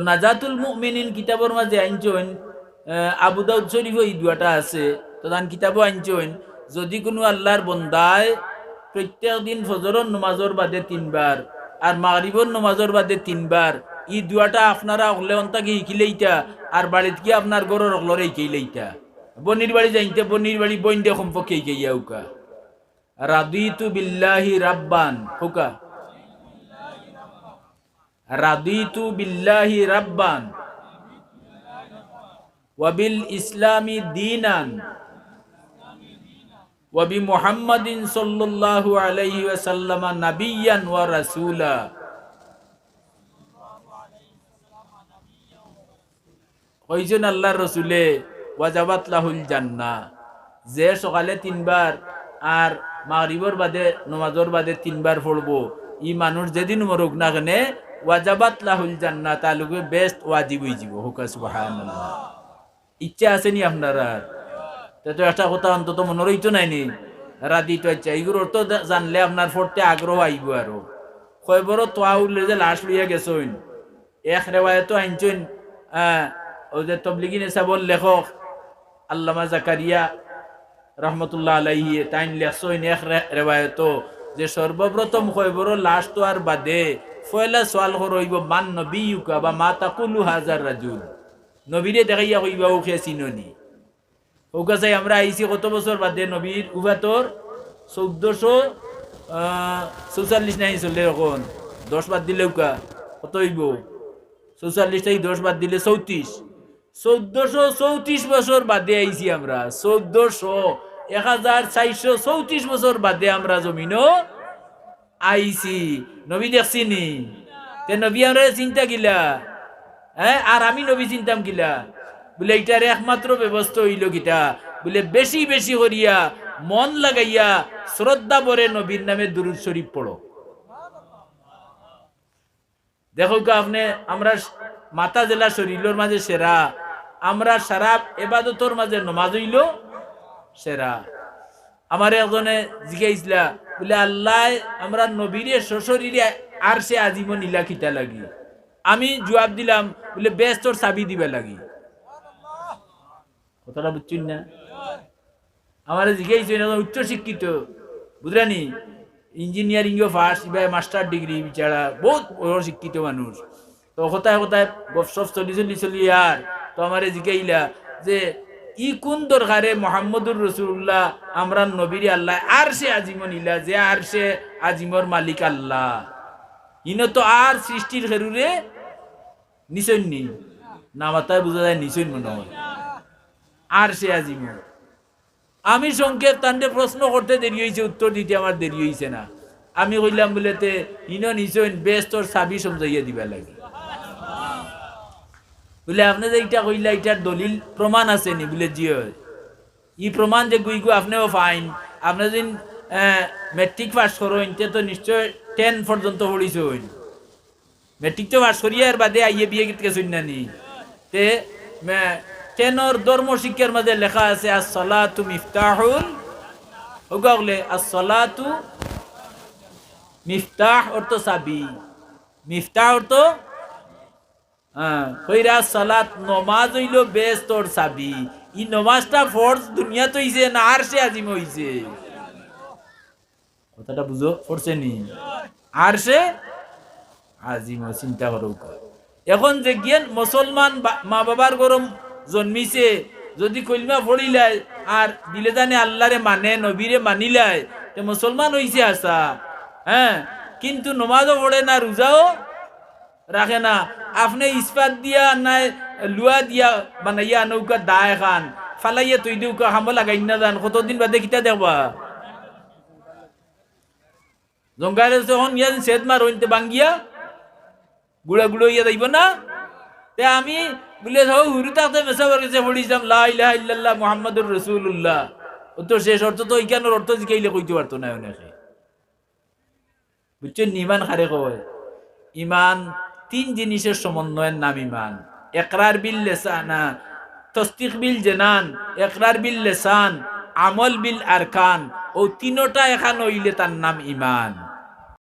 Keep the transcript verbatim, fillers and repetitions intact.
নাজাতুল মুমিনিন কিতাবর মাঝে আনছইন, আহ, আবু দাউদ শরীফও ই দোয়াটা আছে, তো তান কিতাবও আনছইন, যদি কুনু আল্লাহর বন্দায় প্রত্যেক দিন ফজরর নমাজর বাদে তিনবার আর মাগরিবর নমাজর বাদে তিনবার ই দোয়াটা আপনারা অকলে অন্তাকি হিকিলাইতা আর বাড়িত গিয়া আপনার ঘরর অকলরে হিকাইলাইতা। বইনর বাড়ি যাইনতে বইনর বাড়ি বইনরে কমপক্ষে হিকাইয়া আউক্কা। রাদিতু বিল্লাহি রাব্বান, কউক্কা। রাদিতু বিল্লাহি রাব্বান ওয়া বিল ইসলামি দীনান ওয়া বি মুহাম্মাদিন সাল্লাল্লাহু আলাইহি ওয়াসাল্লাম নাবিয়্যান ওয়া রাসূলা। কইছইন আল্লাহর রসুলে, "ওয়াজাবাত লাহুল জান্নাহ।" যে সকালে তিনবার আর মাগরিবর বাদে, নমাজর বাদে তিনবার পড়বো, ই মানুষ যেদিন মরুক না কেনে, "ওয়াজাবাত লাহুল জান্নাহ", তার লগে বেহেস্ত ওয়াজিব অইযিবো। কউক্কা সুবহানাল্লাহ। ইচ্ছা আছে নি আপনারার? তে তো একটা কথা অন্তত মনো রইতো নায় নি? রাদিতু, আচ্ছা, ইগুর অর্থ জা-, জানলে আপনার পড়তে আগ্রহ আইবো আরো। কয়বরর তো আউলে যে লাশ লইয়া গেছইন, এক রেওয়ায়তো আনছইন, আহ, অউ যে তবলিগিনে সাবর লেখক আল্লামা জাকারিয়া রহমতুল্লাহ আলাইহি, তাইন লেখছইন এক রে-, রেওয়ায়তো যে সর্বপ্রথম কয়বরর লাশ তোয়ার বাদে পয়লা সওয়াল করা অইবো, "মান নবিয়ুকা" বা "মা তাকুলু হাজার রাজুল।" নবীরে দেখাইয়া কইবা, "অউ কে চিনো নি?" কউক্কা চাই, আমরা আইছি কত বছর বাদে নবীর উফাতর? চৌদ্দশো, আহ, চৌচল্লিশ নায় চলে অখন। দশ বাদ দিলে কউক্কা, কত অইবো? চৌচল্লিশ থাকি দশ বাদ দিলে চৌত্রিশ। চৌদ্দশো চৌত্রিশ বছর বাদে আইছি আমরা। চৌদ্দশো, এক হাজার চাইরশো চৌত্রিশ বছর বাদে আমরা জমিনো আইছি, নবী দেখছি নি? তে নবী আমরারে চিনতা কিলা? হ্যাঁ, আর আমি নবী চিনতাম কিলা? বুলে, ইটার একমাত্র ব্যবস্থা অইলো কিতা? বুলে, বেশি বেশি করিয়া মন লাগাইয়া শ্রদ্ধা ভরে নবীর নামে দুরুদ শরীফ পড়ো। দেখউক্কা আপনে, আমরার মাথা যেলা শরীলর মাঝে সেরা, আমরার সারা এবাদতর মাঝে নমাজ অইলো সেরা। আমারে একজনে জিগাইছলা, বুলে, "আল্লায় আমরার নবীরে সশরীরে আরশে আজিমো নিলা কিতা লাগি?" আমি জুয়াব দিলাম, বুলে, "বেহেস্তর চাবি দিবার লাগি।" কথাটা বুঝছইন না? আমারে জিগাইছইন, একজন উচ্চ শিক্ষিত, বুঝরা নি? Engineering-ও পাস, ইবায় master degree, বেচারা বউত বড় শিক্ষিত মানুষ। তো কথায় কথায় গপসপ চলি চলি চলি আর তো আমারে জিগাইলা যে, "ই কুন দরকারে মোহাম্মদুর রসুলুল্লাহ আমরার নবীরে আল্লায় আরশে আজিমো নিলা, যে আরশে আজিমর মালিক আল্লাহ? ইনো তো আর সৃষ্টির কেউরে নিছইন নি?" না মাতায় বুঝা যায় নিছইন মনো অয়। আরশে আজিমো। আমি সংক্ষেপ তানরে প্রশ্ন করতে দেরি অইছে, উত্তর দিতে আমার দেরি অইছে না। আমি কইলাম বুলে, "তে ইনো নিছইন, বেহেস্তর চাবি সমঝাইয়া দিবার লাগি।" বুলে, "আপনে যে ইটা কইলা, ইটার দলিল প্রমাণ আছে নি?" বুলে, "জি অয়।" ই প্রমাণ যেগু ইগু আপনেও পাইন, আপনে যদি, আহ, মেট্রিক পাস করইন, তে তো নিশ্চয় ten পর্যন্ত পড়ছইন। মেট্রিক তো পাস করিয়া এর বাদে আইয়ে বিয়ে গেছইন না নি? তে, মে-, ten-অর ধর্ম শিক্ষার মাঝে লেখা আছে, "আসসালাতু মিফতাহুল", কউক্কা অকলে, "আসসালাতু", মিফতাহ অর্থ চাবি, মিফতাহ অর্থ, হ্যাঁ, কইরা সালাত, নমাজ অইলো বেহেস্তর চাবি। ই নমাজটা ফরজ দুনিয়াত অইছে না আরশে আজিম অইছে? কথাটা বুঝো, পড়ছে নি? আরশে আজিম, চিন্তা করউক্কা। এখন যেগিয়ে মুসলমান বা-, মা বাবার ঘরো জন্মিছে, যদি কলমা পড়িলায় আর দিলে জানে আল্লারে মানে, নবীরে মানিলায়, তে মুসলমান অইছে হাছা, হ্যাঁ, কিন্তু নমাজও পড়ে না, রোজাও রাখে না। আপনে ইস্পাত দিয়া নায় লুয়া দিয়া বানাইয়া আনউক্কা দা এখান, ফালাইয়া থই দেউক্কা, কামো লাগাইন না যান, কতদিন বাদে কিতা দেখবা? জঙ্গলে যখন ইয়া ছেদ মারইন তে ভাঙ্গিয়া গুড়া গুড়া অইয়া যাইবো না? তে আমি বুলে, হউ, হুরু থাকতে মেসাবর গেছে পড়ছিলাম, "লা ইলাহা ইল্লাল্লাহ মুহাম্মাদুর রাসূলুল্লাহ।" ও তো শেষ অর্থ তো, ইখানর অর্থ জিকাইলে কইতে পারতো না অনেকে। বুঝছইন নি? ইমান কারে কয়? ইমান তিন জিনিসর সমন্বয়র নাম ইমান। ইকরার বিল লিসান, তসদিক বিল জানান, ইকরার বিল লিসান, আমল বিল আরকান। অউ তিনোটা একখান অইলে তার নাম ইমান।